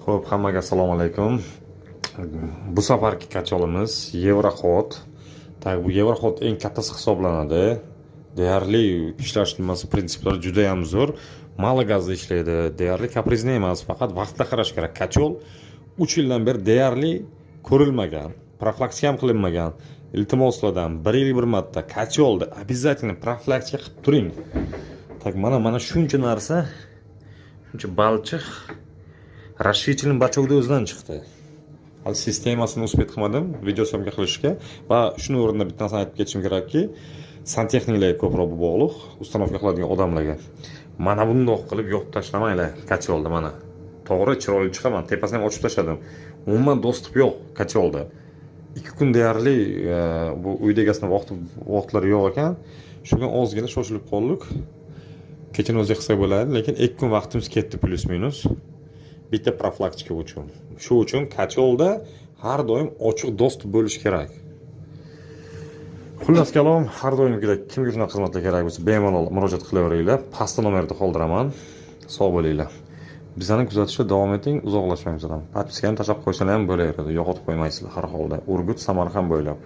Xo'p, hammaga assalomu alaykum. Bu safargi котёл imiz Yevroxod. Так, bu Yevroxod eng kattasi hisoblanadi. Deyarli ishlash nimasi, prinsiplari juda ham zo'r. Мало gazda ishlaydi, deyarli капризный emas, faqat vaqtida qarash kerak. Котёл 3 yildan beri deyarli ko'rilmagan, profilaktika ham qilinmagan. Iltimos sizlardan, bir yil bir marta котёл ni обязательно profilaktika qilib turing. Так, mana shuncha narsa, shuncha balchiq расширительный бачок da o'zidan chiqdi. Hali sistemasini успеть qilmadim video съёмка qilishga. Va shuni o'rnida bitta narsani aytib ketishim kerakki, santexniklarga ko'proq bu bog'liq, установка qiladigan odamlarga. Mana bundoq qilib yopib tashlamanglar котёл ni mana. To'g'ri, chiroyli chiqaman, tepasini ham ochib tashladim. Umuman доступ yo'q котёл da. 2 kun deyarli bu uyda egasini vaqtlari yo'q ekan. Shunga ozgina shoshilib qoldik. Kechani o'zi qilsak bo'ladi, lekin 2 kun vaqtimiz ketdi плюс-минус. Bitta profilaktika uchun. Shu uchun котёл da har doim ochiq доступ bo'lishi kerak. Xullas kalom, har doimgidek kimga shunaqa xizmatlar kerak bo'lsa, bemalol murojaat qilaveringlar. Pastda nomerni qoldiraman. Sog' bo'linglar. Bizani kuzatishda davom eting, uzoqlashmang bizdan. Подписка ni tashlab qo'ysalar ham bo'laveradi, yo'qotib qo'ymaysizlar har holda. Urgut, Samarqand bo'ylab.